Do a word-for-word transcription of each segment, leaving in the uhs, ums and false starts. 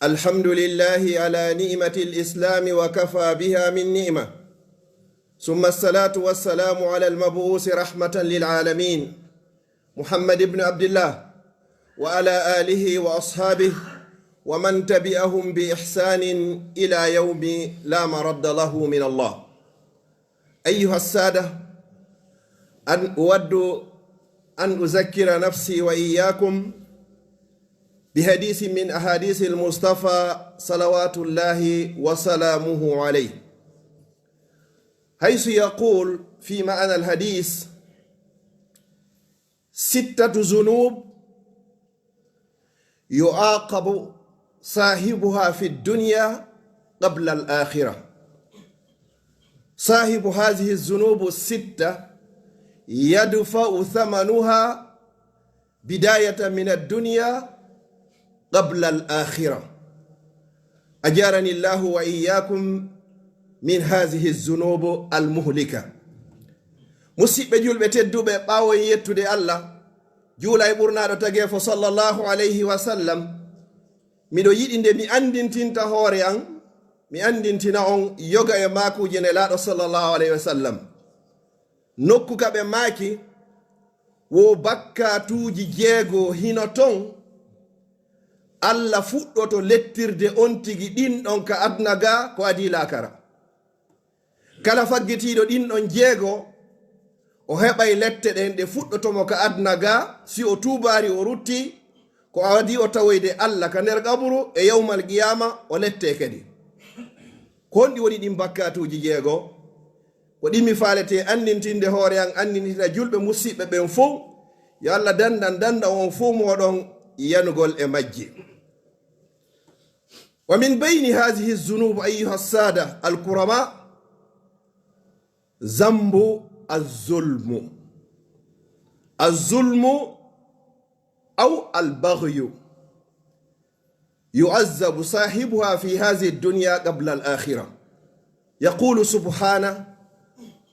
الحمد لله على نعمة الإسلام وكفى بها من نعمة، ثم الصلاة والسلام على المبعوث رحمة للعالمين محمد بن عبد الله وعلى آله وأصحابه ومن تبعهم بإحسان إلى يوم لا مرد له من الله. أيها السادة، أن أود أن أذكر نفسي وإياكم بحديث من أحاديث المصطفى صلوات الله وسلامه عليه، حيث يقول في معنى الحديث: ستة ذنوب يعاقب صاحبها في الدنيا قبل الآخرة. صاحب هذه الذنوب الستة يدفع ثمنها بداية من الدنيا قبل الآخرة. أجارني الله وإياكم من هذه الذنوب المهلكة. Musiɓɓe julɓe tedduɓe, ɓaawo en yettude Allah, juula e ɓurnaaɗo tageefo sallallahu alayhi wa sallam, miɗo yiɗi nde mi anndintinta hoore an, mi anndintina on yoga e maakuuje Nelaaɗo sallallahu alayhi wa sallam. Nokku ka ɓe maaki, wo bakkaatuuji jeego hino ton, Allah fuɗɗoto lettirde on tigi ɗin ɗon ka aduna ga ko adii laakara. Kala faggitiiɗo ɗin ɗon jeego, o heɓay lette ɗen, ɗe fuɗɗoto mo ka aduna ga, si o tuubaari o rutti, ko adii o tawoyde Allah ka nder qaburu e yawmal qiyaama, o lette kadi. Ko honɗi woni ɗin bakkaatuuji jeego? Ko ɗin mi faalete anndintinde hoore an, anndintina julɓe musiɓɓe ɓen fow. Yo Allah danndan, danndan on fow mooɗon yanugol e majji. ومن بين هذه الذنوب أيها السادة الكرماء ذنب الظلم. الظلم أو البغي يعذب صاحبها في هذه الدنيا قبل الآخرة. يقول سبحانه: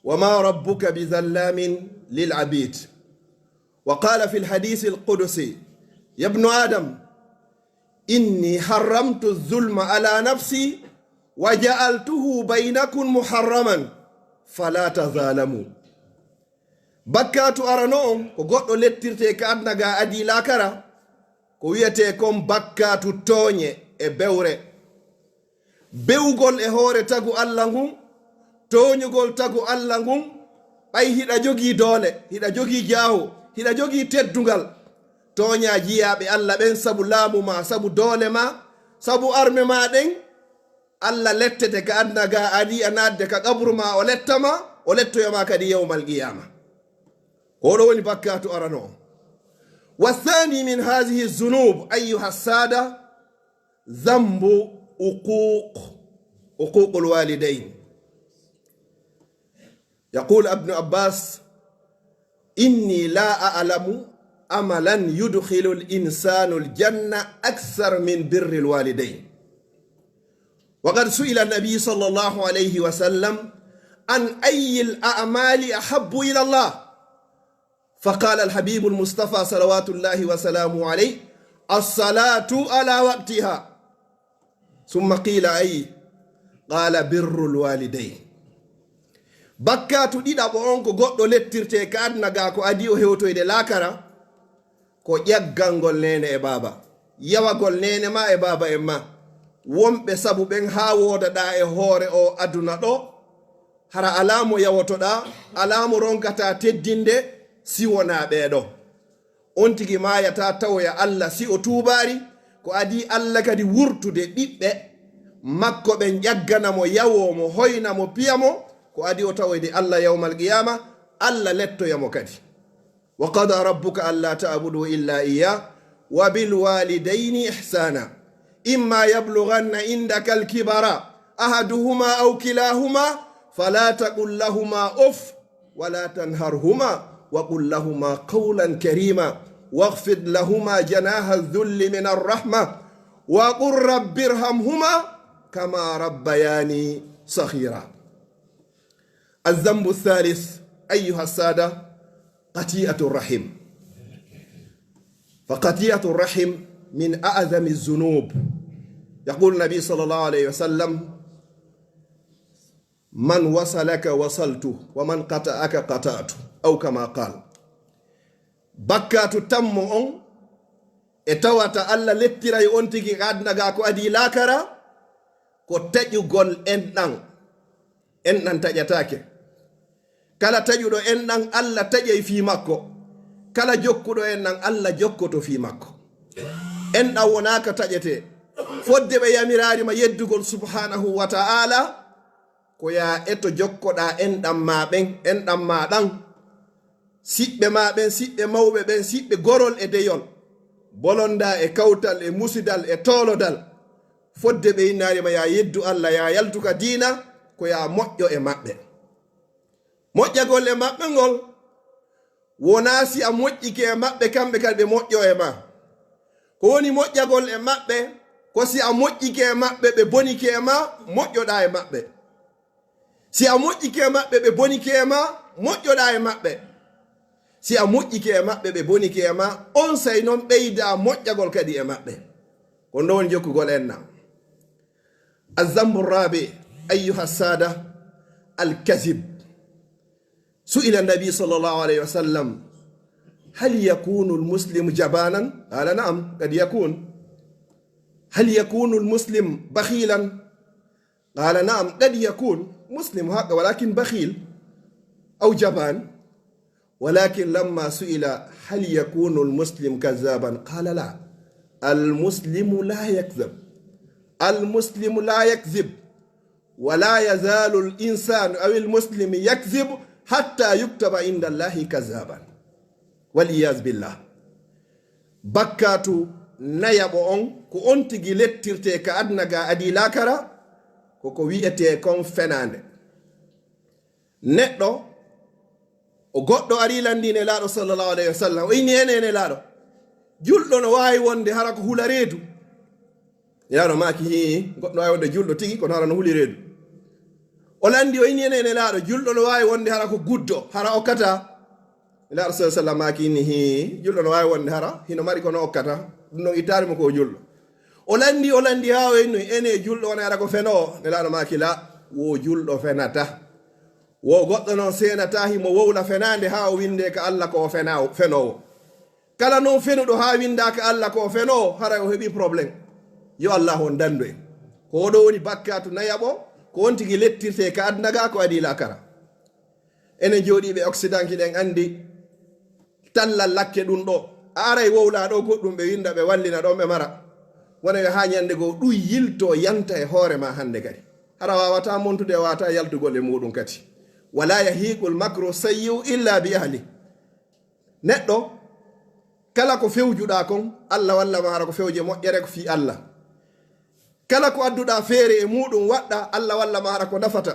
وما ربك بظلام للعبيد. وقال في الحديث القدسي: يا ابن آدم، إني حرمت الظلم على نفسي وجعلته بينكم محرما فلا تظالموا. Bakkaatu arano on ko goɗɗo lettirte ka aduna ga adii laakara, ko wi'etee kon bakkaatu tooñe e bewre. Bewgol e hoore tagu Allah ngun, tooñugol tagu Allah ngun, ɓay hiɗa jogii doole, hiɗa jogii jaahu, hiɗa jogii teddungal, tooñaa jiyaaɓe Allah ɓen sabu laamu maa, sabu doole maa, sabu arme maa ɗen, Allah lettete ka aduna ga, adii a naatde ka qabru maa, o letta ma, o lettoya ma kadi yawmal qiyaama. Ko ɗo woni bakkaatu arano on. والثاني من هذه الذنوب أيها السادة ذنب عقوق، عقوق الوالدين. يقول ابن عباس: إني لا أعلم عملا يدخل الإنسان الجنة أكثر من بر الوالدين. وقد سئل النبي صلى الله عليه وسلم: عن أي الأعمال أحب إلى الله؟ فقال الحبيب المصطفى صلوات الله وسلامه عليه: الصلاة على وقتها. ثم قيل: أي؟ قال: بر الوالدين. Bakkaatu ɗiɗaɓo on ko goɗɗo lettirte ka aduna ga ko adii o hewtoyde laakara, ko ƴaggangol neene e baaba, yawagol neene ma e baaba en ma. Wonɓe sabu ɓen haa woodaɗaa e hoore o aduna ɗo, hara alaa mo yawotoɗaa, alaa mo ronkataa teddinde si wonaa ɓee ɗo. On tigi maayataa tawoya Allah si o tuubaari, ko adii Allah kadi wurtude ɓiɓɓe makko ɓen ƴaggana mo, yawoo mo, hoyna mo, piya mo, ko adii o tawoyde Allah yawmal qiyaama, Allah lettoya mo kadi. وقضى ربك ألا تعبدوا إلا إياه وبالوالدين إحسانا إما يبلغن عندك الكبر أحدهما أو كلاهما فلا تقل لهما أف ولا تنهرهما وقل لهما قولا كريما واخفض لهما جناح الذل من الرحمة وقل رب ارحمهما كما ربياني صغيرا. الذنب الثالث أيها السادة قطيعة الرحم. فقطيعة الرحم من أعظم الذنوب يقول النبي صلى الله عليه وسلم: من وصلك وصلت، ومن قطعك قطعت، أو كما قال. Bakkaatu tammo on e tawata Alla lettiray on tigi ka aduna ga ko adii laakara, ko taƴugol enɗan. Enɗan taƴataake. Kala taƴuɗo enɗan, Alla taƴay fii makko. Kala jokkuɗo enɗan, Alla jokkoto fii makko. Enɗan wonaa ka taƴetee. Fodde ɓe yamiraali ma yeddugol subhaanahu wa ta'aala, ko yaa eto jokkoɗaa enɗan maa ɓen, enɗan maa ɗan. Siɓɓe maa ɓen, siɓɓe mawɓe ɓen, siɓɓe gorol e deyol. Bolondaa e kawtal, e musidal, e toolodal. Fodde ɓe innaali ma yaa yeddu Alla, yaa yaltu ka diina, ko yaa moƴƴo e maɓɓe. Moƴƴagol e maɓɓe ngol, wonaa si a moƴƴike e maɓɓe, kamɓe kadi ɓe moƴƴo e ma. Ko woni moƴƴagol e maɓɓe, ko si a moƴƴike e maɓɓe, ɓe bonike e ma, moƴƴoɗaa e maɓɓe. Si a moƴƴike e maɓɓe, ɓe bonike e ma, moƴƴoɗaa e maɓɓe. Si a moƴƴike e maɓɓe, ɓe bonike e ma, onsay non ɓeydaa moƴƴagol kadi e maɓɓe. Ko ɗon woni jokkugol enɗan. الذنب الرابع أيها السادة الكذب. سئل النبي صلى الله عليه وسلم: هل يكون المسلم جبانا؟ قال: نعم، قد يكون. هل يكون المسلم بخيلا؟ قال: نعم، قد يكون مسلم حقا، ولكن بخيل أو جبان. ولكن لما سئل: هل يكون المسلم كذابا؟ قال: لا، المسلم لا يكذب. المسلم لا يكذب، ولا يزال الإنسان أو المسلم يكذب حتى يكتب عند الله كذابا. والعياذ بالله. Bakkaatu nayaɓo on, ko on tigi lettirtee ka aduna ga adii laakara, ko ko wi'etee kon fenaande. Neɗɗo, o goɗɗo arii landii Nelaaɗo sallallahu alayhi wa sallam, o inni: "Ene, Nelaaɗo, julɗo no waawi wonde hara ko hula reedu?" Nelaaɗo maaki: "Hii, goɗɗo no waawi wonde julɗo tigi, kono hara no huli reedu." O landii, o inni: "Ene, Nelaaɗo, julɗo no waawi wonde hara ko guddo, hara okkataa?" Nelaaɗo sallallahu alayhi wa sallam maaki inni: "Hii, julɗo no waawi wonde hara hino mari ko no okkata, ɗum ɗon ittaali mo ko o julɗo." O landii, o landii haa o inni: "Ene, julɗo wonay hara ko fenoowo?" Nelaaɗo maaki: "La, wo julɗo fenata. Wo goɗɗo non seenata himo wowla fenaande haa o winde ka Alla ko o fena-, fenoowo. Kala non fenuɗo haa winda ka Alla ko o fenoowo, haray o heɓii problème." Yo Alla on dandu en. Ko oɗo woni bakkaatu nayaɓo, ko on tigi lettirtee ka aduna ga ko adii laakara. Enen jooɗiiɓe Occident, hiɗen anndi tallal lakke ɗum ɗo. A aray wowla ɗo goɗɗum, ɓe winda, ɓe wallina ɗon, ɓe mara. Wona yo haa ñande goo ɗum yilto yanta e hoore ma hande kadi. Hara waawataa montude, waawataa yaltugol e muuɗum kadi. "Wala yahiqul makru sayyi'u illa bi ahli." Neɗɗo, kala ko fewjuɗaa kon, Alla walla ma hara ko fewje moƴƴere, ko fii Alla. Kala ko adduɗaa feere e muuɗum waɗɗaa, Alla walla ma hara ko nafata.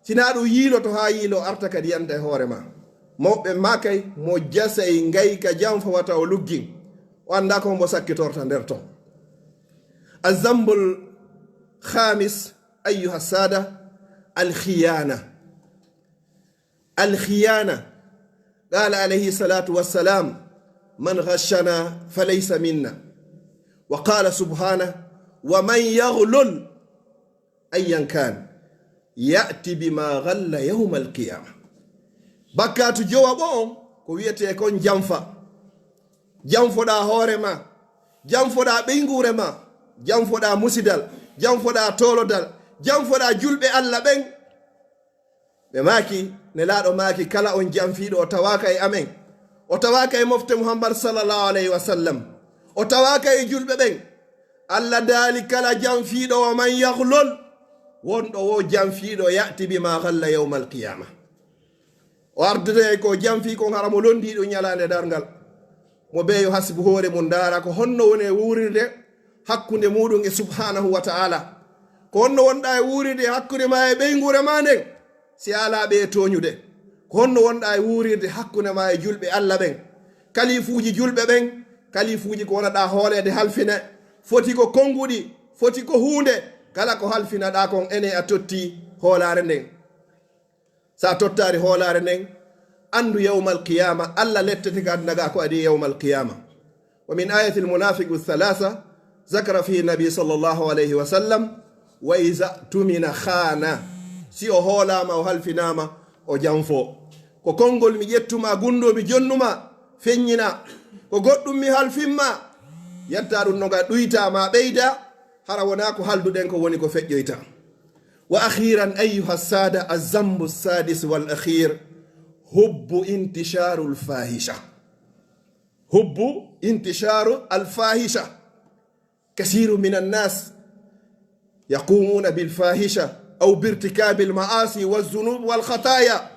Sinaa ɗum yiiloto haa yiilo arta kadi yanta e hoore ma. Mawɓe maakay, mo jasay ngayka janfa wata o luggin. O anndaa ko mbo sakkitorta nder ton. الذنب الخامس أيها السادة الخيانة. الخيانة. قال عليه الصلاة والسلام: "من غشنا فليس منا." وقال سبحانه: "ومن يغلل أيا كان يأت بما غل يوم القيامة." Bakkaatu jowaɓo on ko wi'etee kon janfa. Janfoɗaa hoore ma, janfoɗaa ɓeynguure ma, janfoɗaa musidal, janfoɗaa toolodal, janfoɗaa julɓe Alla ɓen. Ɓe maaki, Nelaaɗo maaki, kala on janfiiɗo o tawaaka e amen, o tawaaka e mofte Muhammad sallallahu alayhi wa sallam, o tawaaka e julɓe ɓen. Alla daali, kala janfiiɗo, "Wa man yaghlul," wonɗo wo janfiiɗo, "ya'ti bima ghalla yawmal qiyama." O ardude ko janfii kon, hara mo londii ɗum ñalaande darngal. Mo bee yo hasibu hoore mum, ndaara ko honno woni e wuurirde hakkunde muuɗum e Subhaanahu wa Ta'ala. Ko honno wonɗaa e wuurirde hakkunde ma e ɓeynguure ma nden, si a alaa ɓe e tooñude? Ko honno wonɗaa e wuurirde hakkunde ma e julɓe Alla ɓen? Kalifuuji julɓe ɓen, kalifuuji ko wonaɗaa hooleede halfine, foti ko konnguɗi, foti ko huunde, kala ko halfinaɗaa kon, ene a totti hoolaare nden. Sa tottaari hoolaare nden, anndu yawmal qiyaama, Alla lettete ka aduna ga ko adii yawmal qiyaama. Wa min ayatil munaafiqu thalatha, ذكر فيه النبي صلى الله عليه وسلم: وإذا اؤتمن خان. Si o hoolaama, o halfinaama, o janfo. Ko konngol mi ƴettuma, gunndoo mi jonnuma, feññina. Ko goɗɗum mi halfinma, yetta ɗum no nga ɗuyta ma ɓeyda, hara wonaa ko halduɗen ko woni ko feƴƴoyta. وأخيرا أيها السادة، الذنب السادس والأخير، حب انتشار الفاحشة. حب انتشار الفاحشة. كثير من الناس يقومون بالفاحشة أو بارتكاب المعاصي والذنوب والخطايا،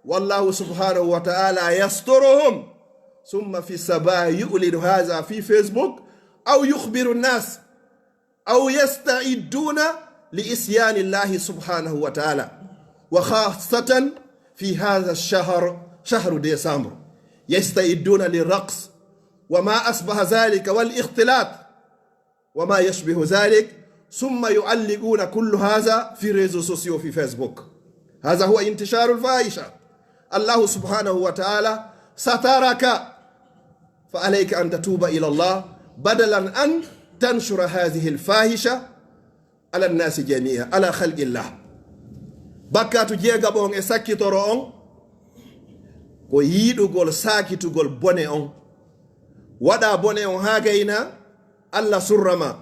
والله سبحانه وتعالى يسترهم، ثم في الصباح يعلن هذا في فيسبوك أو يخبر الناس أو يستعدون لعصيان الله سبحانه وتعالى، وخاصة في هذا الشهر، شهر ديسمبر، يستعدون للرقص وما أشبه ذلك والاختلاط وما يشبه ذلك، ثم يعلقون كل هذا في réseaux sociaux، في فيسبوك. هذا هو انتشار الفاحشة. الله سبحانه وتعالى سترك، فعليك أن تتوب إلى الله بدلا أن تنشر هذه الفاحشة على الناس جميعا، على خلق الله. Bakkaatu jeegaɓo on e sakkitoro on ko yiɗugol saakitugol bone on. Waɗa bone on haa gayna, Allah surra ma.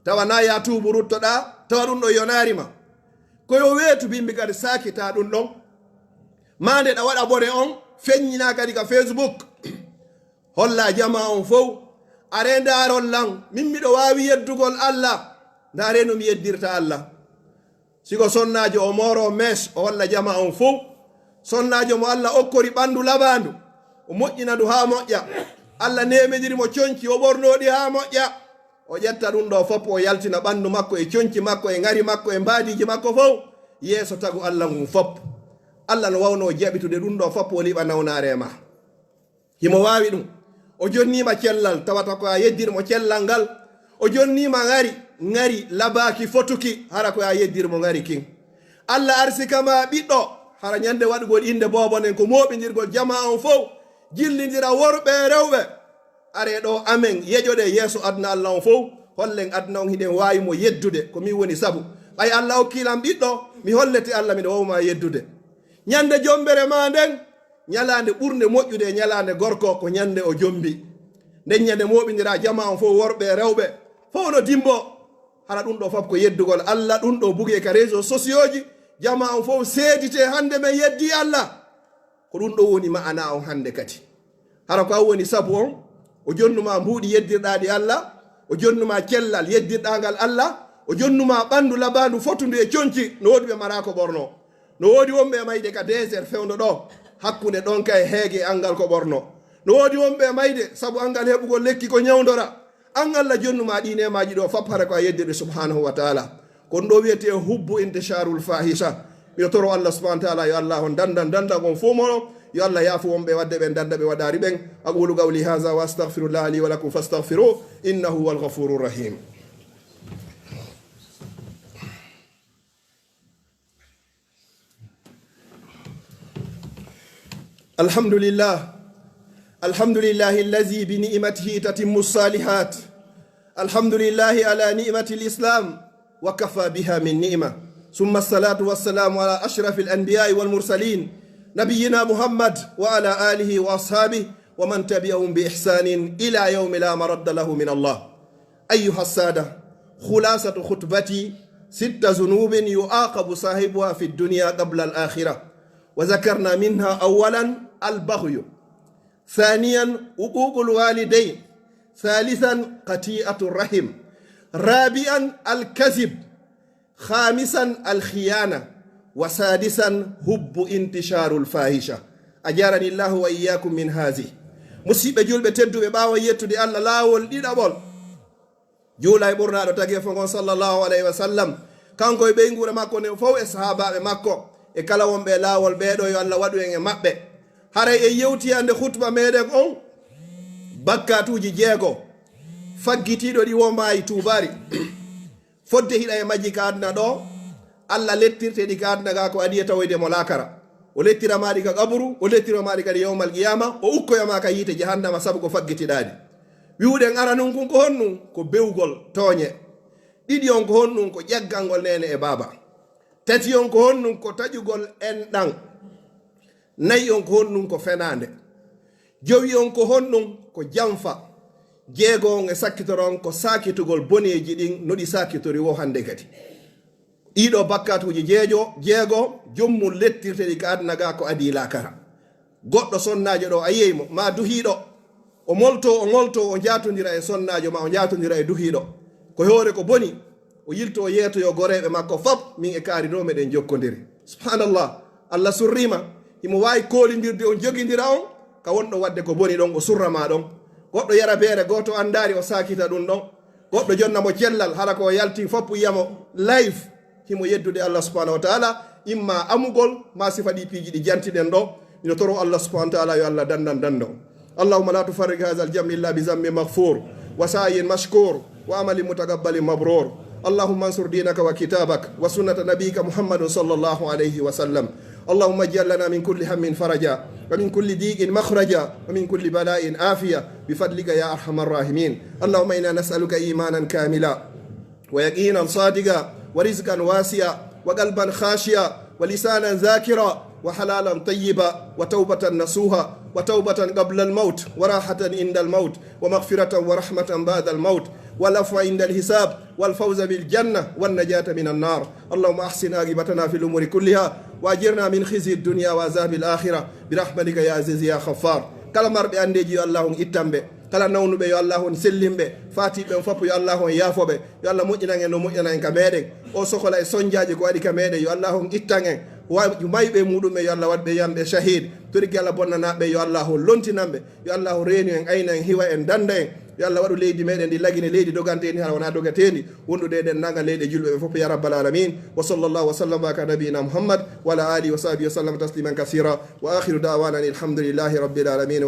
Tawa na ya tuubu ruttoɗa, tawa ɗum ɗo yonaari ma. Ko yo weetu bimbi kadi saakita ɗum ɗon. Maa nde ɗa waɗa bone on, feññina kadi ka Facebook. Holla jama on fow. Are ndaaron lan, min miɗo waawi yeddugol Allah. Ndaare no mi yeddirta Allah. Sigo sonnaajo o mooro mes, o holla jama on fow. Sonnaajo mo Allah okkori ɓandu labaandu, o moƴƴina ndu haa moƴƴa. Allah neemidiri mo conci, o ɓornoo ɗi haa moƴƴa. O ƴetta ɗum ɗo fop, o yaltina ɓandu makko e conci makko e ŋari makko e mbaadiiji makko fow yeeso tagu Allah ngun fop. Allah no wawnoo jaɓitude ɗum ɗo fop, o liɓa nawnaare ma. Himo waawi ɗum. O jonniima cellal, tawata ko a yeddir mo cellal ngal. O jonniima ŋari, ŋari labaaki fotuki, hara ko a yeddir mo ŋari kin. Allah arsika ma ɓiɗɗo, hara ñande waɗugol innde boobo nden ko mooɓindirgol jamaa on fow, jillindira worɓe e rewɓe. Are ɗo amen, yeƴoɗe yeeso aduna Allah on fow, hollen aduna on hiɗen waawi mo yeddude, ko min woni sabu. Ɓay Allah okki lan ɓiɗɗo, mi hollete Allah miɗo wawma yeddude. Ñande jombere ma nden, ñalaande ɓurnde moƴƴude e ñalaande gorko ko ñande o jombi. Nden ñande mooɓindira jamaa on fow, worɓe e rewɓe, fow no dimbo. Hara ɗum ɗo fop ko yeddugol Allah, ɗum ɗo bugee ka réseaux sociaux ji, jamaa on fow seedite hannde men yeddi Allah. Ko ɗum ɗo woni ma'ana on hannde kadi. Hara ko an woni sabu on, o jonnuma mbuuɗi yeddirɗaaɗi Allah, o jonnuma cellal yeddirɗaangal Allah, o jonnuma ɓandu labaandu fotundu e conci, no woodi ɓe maraa ko ɓorno. No woodi wonɓe e mayde ka désert fewndo ɗo, hakkunde ɗon ka e heege e angal ko ɓorno. No woodi wonɓe e mayde sabu angal heɓugol lekki ko ñawndora. An Allah jonnuma ɗi neemaaji ɗo fop hara ko a yeddirɗe subhanahu wa taala. Ko ɗum ɗo wiyetee hubbu intisharul fahisha. Miɗo toro Allah subhanahu wa taala yo Allah on dandan dandan on fow moɗon. Yo Allah yaafu wonɓe wadde ɓen danda ɓe waɗaari ɓen. Aqulu qawli hadha wa astaghfirullah li wa lakum fastaghfiruh innahu huwal ghafurur rahim. الحمد لله. الحمد لله الذي بنعمته تتم الصالحات. الحمد لله على نعمة الإسلام وكفى بها من نعمة. ثم الصلاة والسلام على أشرف الأنبياء والمرسلين نبينا محمد وعلى آله وأصحابه ومن تبعهم بإحسان إلى يوم لا مرد له من الله. أيها السادة، خلاصة خطبتي: ست ذنوب يعاقب صاحبها في الدنيا قبل الآخرة، وذكرنا منها أولا البغي، ثانيا عقوق الوالدين، ثالثا قطيعة الرحم، رابعا الكذب، خامسا الخيانة، وسادسا حب انتشار الفاحشة. أجارني الله وإياكم من هذه. Musiɓɓe julɓe tedduɓe, ɓaawo yettude Allah laawol ɗiɗaɓol, juula e ɓurnaaɗo tageefo ngon sallallahu alayhi wa sallam, kanko e ɓeynguure makko nden fow e sahaabaaɓe makko e kala wonɓe e laawol ɓee ɗo, yo Allah waɗu en e maɓɓe. Haray en yewti hannde khutba meɗen on bakkaatuuji jeego faggitiiɗo ɗi wo maayi tuubaari. Fodde hiɗa e majji ka aduna ɗo, Allah lettirte ɗi ka aduna ga ko adii e tawoyde mo laakara. O lettira ma ɗi ka qaburu, o lettira ma ɗi kadi yawmal qiyama, o ukkoya ma ka yiite jahannama sabu ko faggitiɗaa ɗi. Wi'uɗen aranun kun ko honɗun? Ko bewgol tooñe. Ɗiɗi on ko honɗun? Ko ƴaggangol neene e baaba. Tati on ko honɗun? Ko taƴugol enɗan. Nayi on ko honɗun? Ko fenaande. Jowi on ko honɗun? Ko janfa. Jeego on e sakkitoro on ko saakitugol boneeji ɗin no ɗi saakitori wo hannde kadi. Ɗiɗo bakkatuuji jeejo, jeego, jommum lettirte ɗi ka aduna ga ko adii laakara. Goɗɗo sonnaajo ɗo a yiyey mo, maa duhiiɗo, o molto, o molto, o njaatondira e sonnaajo maa, o njaatondira e duhiiɗo. Ko hoore ko boni, o yilto o yeetoyo goreeɓe makko fop, min e kaari ɗo meɗen jokkondiri. Subhanallah, Allah surriima, himo waawi koolindirde on, jogindira on, ka wonɗo waɗde ko boni ɗon, o surra ma ɗon. Goɗɗo yara beere gooto anndaari, o saakita ɗum ɗon. Goɗɗo jonna mo cellal, hara ko o yalti fop yiyamo live, himo yeddude Allah subhanahu wa ta'ala, imma amugol, ma sifa ɗi piiji ɗi jantiɗen ɗo. Mino toro Allah subhanahu wa ta'ala yo Allah dandan dando. اللهم لا تفرق هذا الجمع إلا بذنب مغفور وسعي مشكور وعمل متقبل مبرور. اللهم انصر دينك وكتابك وسنة نبيك محمد صلى الله عليه وسلم. اللهم اجعل لنا من كل هم فرجا ومن كل ضيق مخرجا ومن كل بلاء عافية بفضلك يا أرحم الراحمين. اللهم إنا نسألك إيمانا كاملا ويقينا صادقا ورزقا واسعا وقلبا خاشعا ولسانا ذاكرا وحلالا طيبا وتوبة نصوحا وتوبة قبل الموت وراحة عند الموت ومغفرة ورحمة بعد الموت والعفو عند الحساب والفوز بالجنة والنجاة من النار. اللهم أحسن عاقبتنا في الأمور كلها وأجرنا من خزي الدنيا وعذاب الآخرة برحمتك يا عزيز يا غفار. Kala marɓe anndeeji yo Allah on ittan ɓe. Kala nawnuɓe yo Allah on sellin ɓe. Faatiiɓe ɓen fof yo Allah on yaafo ɓe. Yo Allah moƴƴinan en no moƴƴana en ka meɗen. O sokola e sonjaaji ko waɗi ka meɗen yo Allah on ittan en. Wa-, mayɓe muɗum ɓe yo Allah waɗ ɓe yamɓe shahid. Toriki Allah bonnanaaɓe yo Allah on lontinan ɓe. Yo Allah on reenu en, ayna en, hiwa en, danda en. Yo Allah waɗu leydi meɗen ndi lagine leydi doganteendi hara wona dogateendi. Wondude e denndaangal leyɗe julɓe ɓe fof ya rabbal alamin. وصلى الله وسلم وبارك على نبينا محمد وعلى آله وصحبه وسلم تسليما كثيرا. وآخر دعوانا أن الحمد لله رب العالمين.